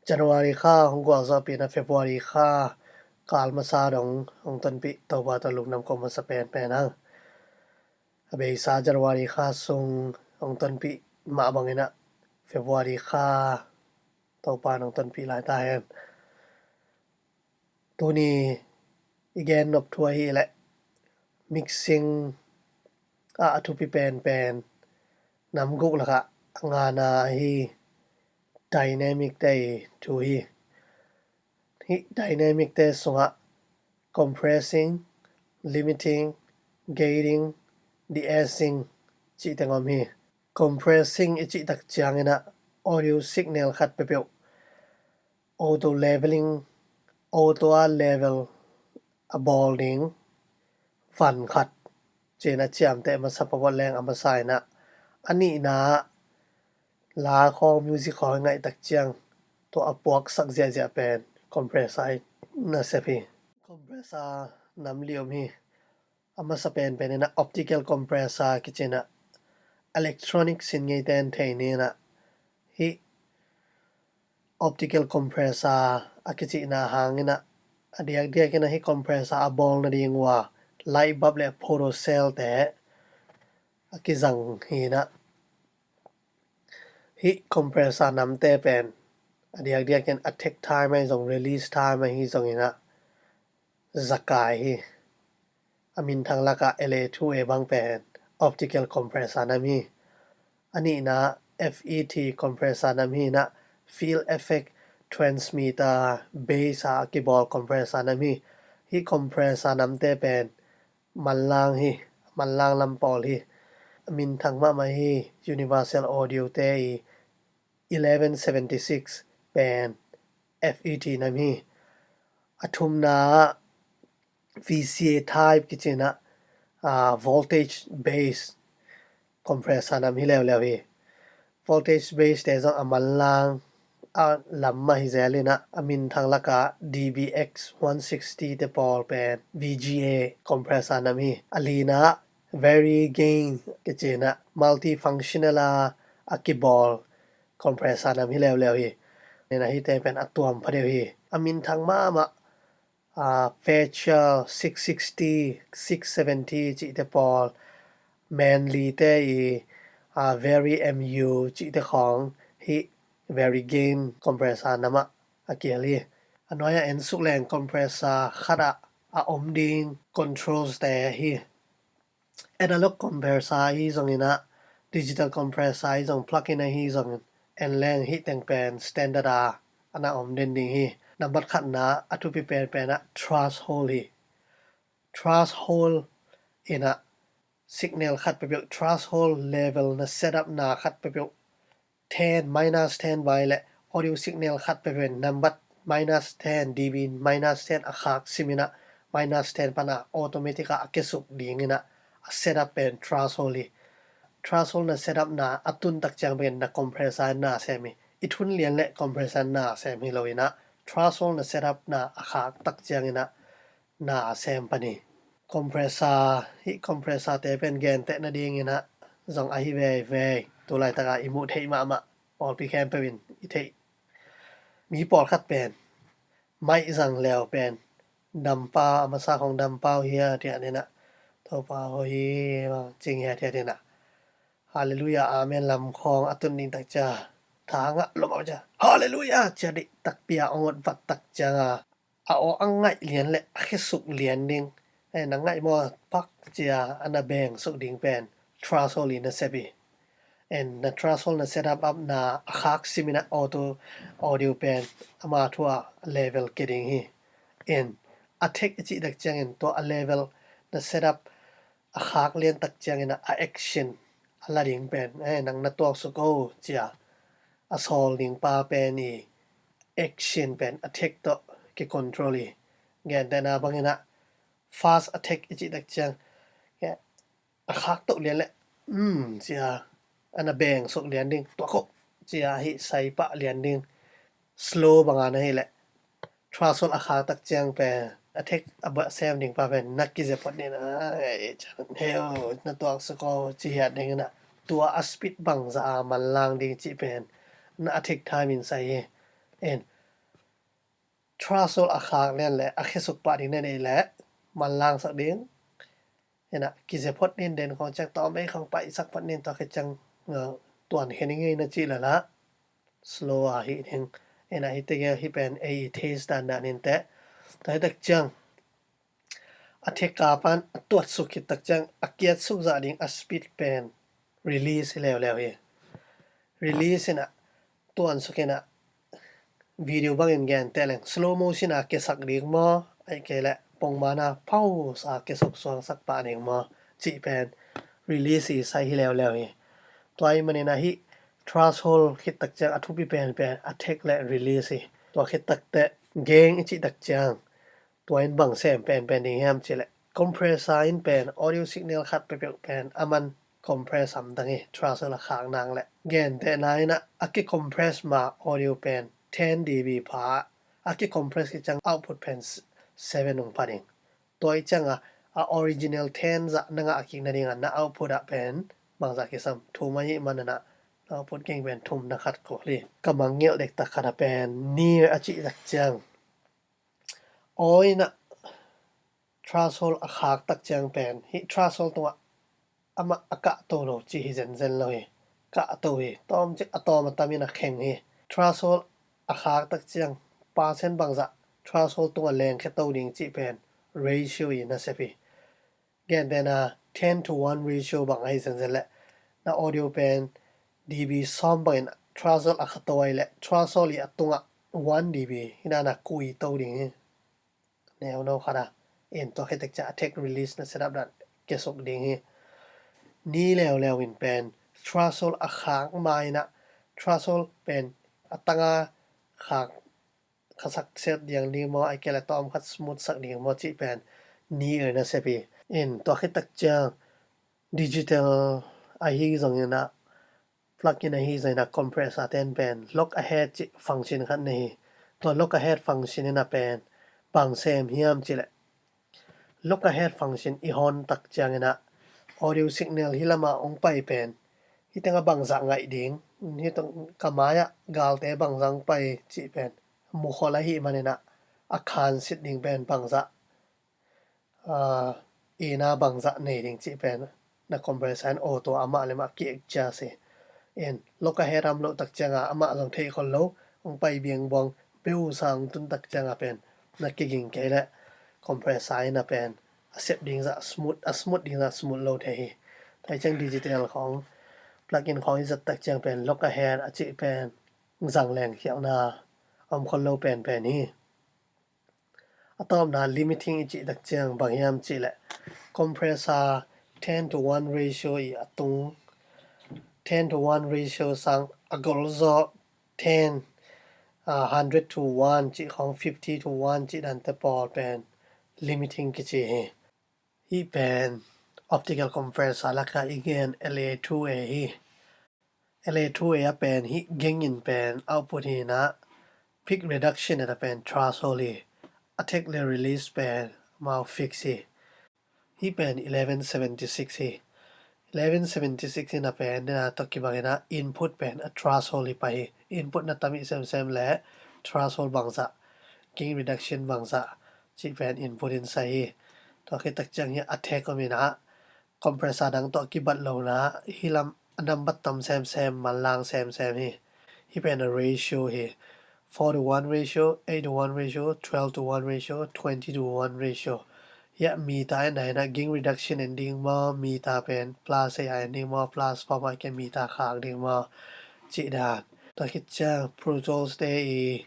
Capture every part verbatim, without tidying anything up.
January kha hong gualzawhpihna February kha kal masa dong hong tonpih Topa tawh lungdam ko masa penpen hang. A beisa January kha sung hong tonpih mah bangin ah February kha Topa hong tonpih lai ta hen. Tuni i gen nop thu ahi leh mixing ah a thupi penpen nam guk lakah a ngana ahi dynamic te i thu hi. Hih dynamic te sungah compressing, limiting, gating, de-essing cih teng om hi. Compressing i cih tak ciangin ah audio signal khat peuhpeuh auto leveling, auto a level a bawl ding van khat ci-in a ciamteh masa pawt leng a masa in ah, a nihna ah la khawng music khawng i ngaih tak ciang tua a puaksak ziahziah pen compressor i nasep hi. Compressor nam li om hi. A masa penpen in ah optical compressor kici in ah electronic sin ngeite in thei ni in ah hih optical compressor a kicihna hangin ah a diakdiakin ah hih compressor a bawl nading uh a light bulb le photocell te a kizang hi in ah hih compressor namte pen a diakdiakin attack time ahi zong release time ahi zongin ah zakai hi. A minthang lakah L A two A bang pen optical compressor nam hi. A nihna F E T compressor nam hi in ah field effect transmitter bass a kibawl compressor nam hi. Hih compressor namte pen manlang hi, manlang lam pawl hi. A minthang mahmah hi Universal Audio te i eleven seventy six pen F E T nam hi. A thumna ah V C A type kici in ah, ah, voltage base compressor nam hi leuleu hi. Voltage base te zong a manlang a lam mah hi zel in ah a minthang lakah D B X one sixty te pawl pen V G A compressor nam hi. A lina ah vari gain kici in ah multifunctional a a kibawl compressor nam hi leuleu hi. Nen a hite pen a tuam pha deuh hi. A minthang mahmah, ah, Fairchild six sixty, six seventy cihte pawl, Manley te i, ah, Vari M U cihte khawng hih Vari gain compressor namah a kihel hi. A nuai-ah en suk leng compressor khatah a om ding controls te hi. Analog compressor ahi zongin ah, digital compressor ahi zong, plug-in ahi zongin, en leng hih teng pen standard a ana om den ding hi. Nambat khatna a thupi penpen ah threshold hi. Threshold in ah signal khat peuhpeuh, threshold level na set up na khat peuhpeuh ten, minus ten vai le audio signal khat peuhpeuh nambat minus ten, D B minus ten a khak sim in ah minus ten pan a automatic ah a kiasuk ding in ah a set up pen threshold hi. Threshold na set up na a tun tak ciang pen na compressor na sem hi. I thun lian le compressor na sem hi lo in ah threshold na set up na a khak tak ciang in ah na a sem pan hi. Compressor, hih compressor te pen genteh nading in ah zong ahi veivei. Tu laitak a i muh theih mahmah, pawlpi khempeuh in i theih. Mi pawlkhat pen mic zang leu pen dampau, a masa khawng dampau hiathiat in ah, Topa hoih hi, bang cing hiathiat in ah, Hallelujah, Amen lam khawng a tun ding tak ciang tha ngah lua mah ciang, Hallelujah ci-a dih takpi a awng ot vat tak ciang a, a aw a ngaih lian le a khiasuk lian ding, eh, na ngaih maw pak ci-a a na beng suk ding pen threshold i nasep hi. En, na threshold na set up up na a khak sim in ah auto audio pen ama thu a level kia ding hi. En, attack i cih tak ciangin tua a level na set up a khak lian tak ciangin ah a action a la ding pen, eh, nang na tuaksuk o ci-a a sawl ding pa pen i action pen attack tawh kicontrol hi. Gentehna bangin ah fast attack i cih tak ciang, eh, a khak toh lian le, um ci-a a na beng suk lian ding, tuak o ci-a hih sai pah lian ding. Slow banga na hih leh threshold a khak tak ciang pen attack a sem ding pa pen na kizia phot ding in ah, ei, hei o, na tuaksuk o ci hiat ding in ah, tua a speed bangzah a manlang ding cih pen na attack time in sai hi. En, threshold a khak lian le a khesuk pah ding na neih le manlangsak ding. Ina kize phot nin den khong ciang tawm ei khong paihsak phot nin tua khit ciang, uh, tuan khe ning ei na cih lala slow a hi ding. Ina hi tegel hi pen ei i test dan dan in te. Tua hi tak ciang a thek a pan a tuat suk khit tak ciang a kiat suk zah ding a speed pen release hi leuleu hi. Release ina tuan suk ina video bangin gen teh leng slow motion a kesak ding maw, ai kei le pongmana pause a kesuk suangsak pah ding maw cih pen release i sai hi leuleu hi. Tua i manin ahi threshold khit tak ciang a thupi pen pen a thek le release hi. Tua khit tak teh gain i cih tak ciang tua in bang sem penpen ding hiam cih leh compressor in pen audio signal khat peuhpeuh pen a man compress hamtang hi, threshold a khak nang leh. Gentehna in ah a kicompress ma audio pen ten dB pha a kicompress khit ciang output pen seven hong pha ding. Tua i ciang a, a original ten zah na ngah kik nading a na output ah pen bangzah kisam, thum ahih manin ah na output gain pen thum na khat kul hi. Ka mangngilh dektak khat a pen near a cih tak ciang aw in ah threshold a khak tak ciang pen hih threshold tungah amah a kahto lo cih hi zenzen lo hi. Kahto hi, tawm cik a tawm a tamin a kheng hi. Threshold a khak tak ciang percent bangzah threshold tungah lengkhia to ding cih pen ratio i nasep hi. Gentehna ten to one ratio bang ahi zenzen leh na audio pen dB sawm bangin threshold a khato ahi leh threshold i a tungah one dB hi nana kui to ding hi. Neuno khat a, in tua khit tak ciang a thek release na setup dan kesuk ding hi. Ni leuleu in pen threshold a khak ma in ah threshold pen a tanga khak khasak set diang ding maw, ai kei le tawm khat smooth sak ding maw cih pen near na sep hi. In tua khit tak ciang digital ahi zongin ah plugin ahi zongin ah compressor ten pen look ahead cih function khat nei hi. Tua look ahead function in ah pen bang sem hiam cih leh look ahead function i hon tak ciangin ah audio signal hi lama hong pai pen hi tengah bangzah ngaih ding, hi teng ka mai-ah galte bangzah hong pai cih pen mukhol ahih manin ah a khansit ding pen bangzah, ah, ina bangzah nei ding cih pen na compressor in auto amah le mah ki-adjust hi. In look ahead a om loh tak cianga amah zong theih khol lo, hong pai biangbuang beusa hong tun tak cianga pen na kiging kei leh compressor in a pen a sep ding zah smooth, a smooth ding zah smooth lo thei hi. Tua ciang digital khong plugin khong i zat tak ciang pen look ahead a cih pen zang leng khialhna a om khol lo penpen hi. A tawpna limiting i cih tak ciang bang hiam cih leh compressor ten to one ratio i a tung, ten to one ratio sang a gol zawh ten, ah, hundred to one cih khong, fifty to one cih dante pawl pen limiting kici hi. Hih pen optical compressor lakah i gen L A two A hi. L A two A a pen hih gain in pen output hi in ah peak reduction a pen threshold hi. Attack le release pen amau fix hi. Hih pen eleven seventy-six hi. Eleven seventy-six in a pen dena tawh kibang in ah input pen a threshold hi pah hi. Input na tam hi semsem le threshold bangzah, gain reduction bangzah cih pen input in sai hi. Tua khit tak ciang hi attack om in ah compressor dang tawh kibat lohna hi lam a nambat tam semsem, manlang semsem hi. Hih pen a ratio hi. Four to one ratio, eight to one ratio, twelve to one ratio, twenty to one ratio. Hiah meter en na in ah gain reduction en ding maw, meter pen plus a en ding maw, plus form a ken meter khak ding maw cih dan. Tua khit ciang Pro Tools te i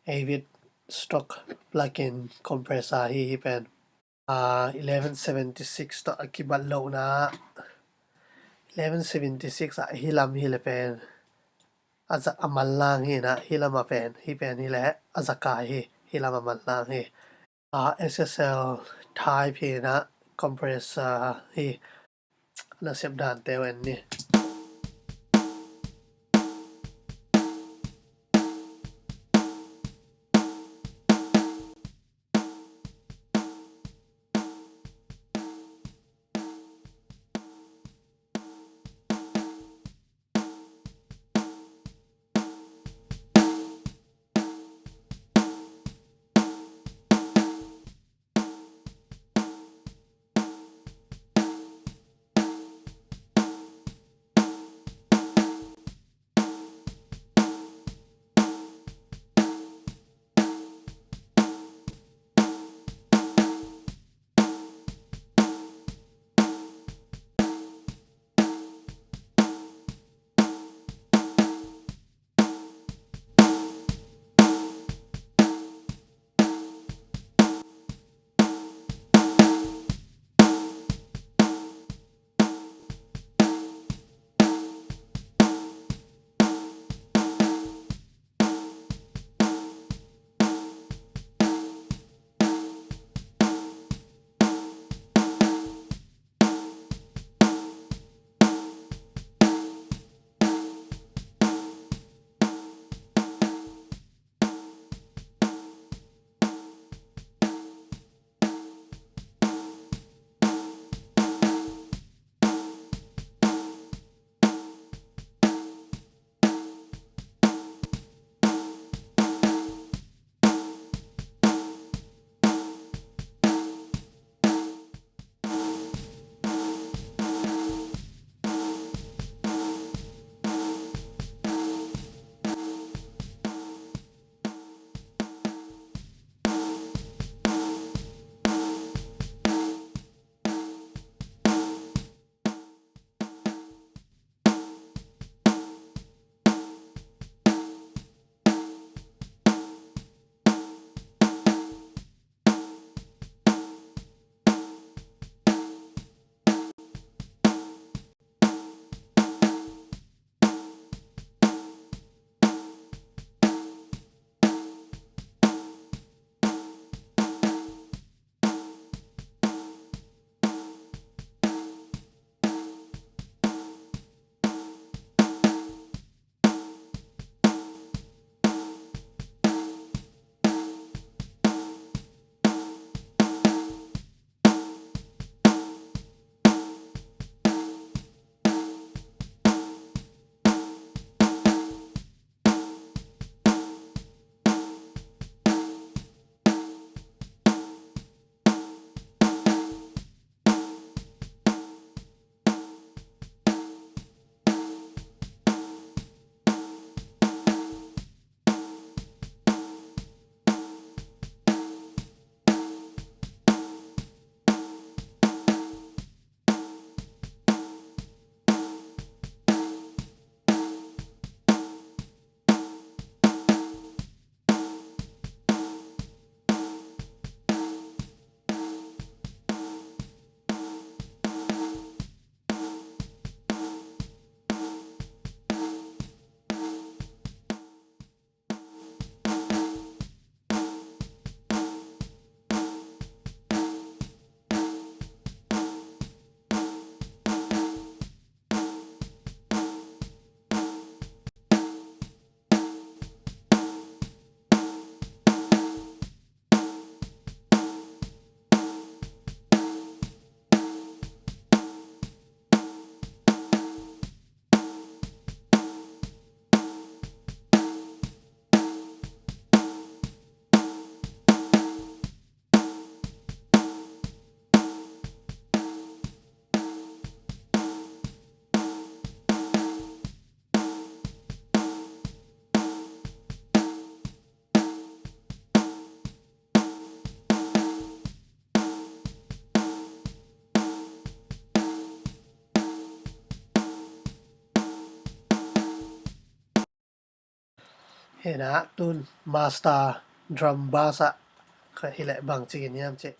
Avid stock plugin compressor hi, hih pen. Ah, eleven seventy-six tawh a kibat lohna. Eleven seventy-six ah hi lam hi le pen a za a manlang hi in ah hi lam a pen, hi pen hi le a zaka hi, hi lam a manlang hi. Ah, S S L type hi in ah compressor hi. Nasep dante uh en ni. Hena tun master drum bass ah ka hileh bang ci in hiam cih.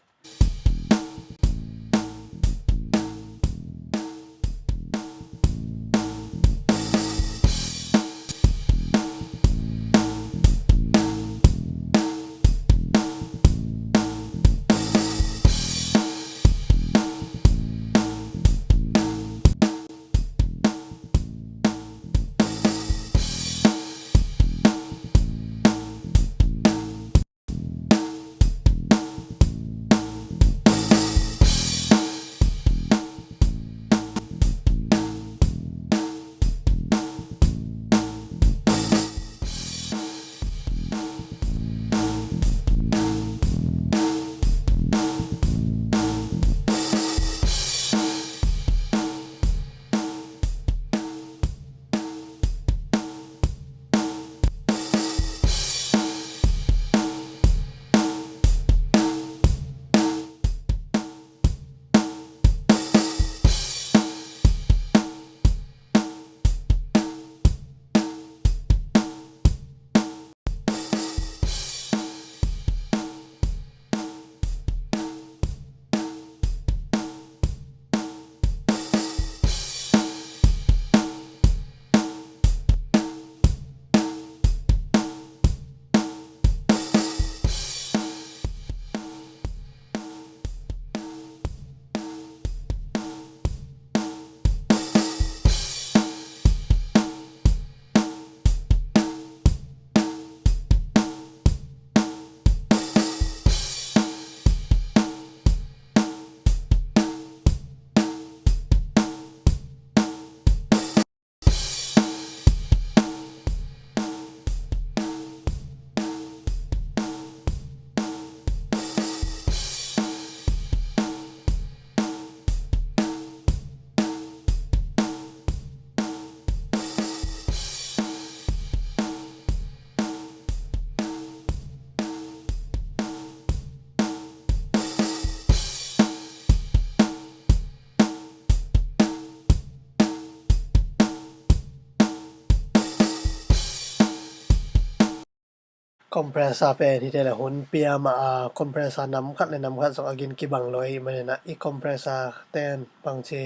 Compressor pen hite le hun pia mah a, compressor nam khat le nam khat zong a gin kibang lo ahih manin ah, i compressor ten bangci,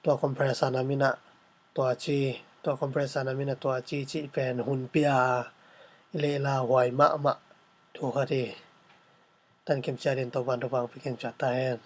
tua compressor nam in ah tua ci, tua compressor nam in ah tua ci cih pen hun pia a, i leh lauhuai mahmah thu khat hi. Tankim ciat in Topa'n thupha hong pia ken ciat ta hen.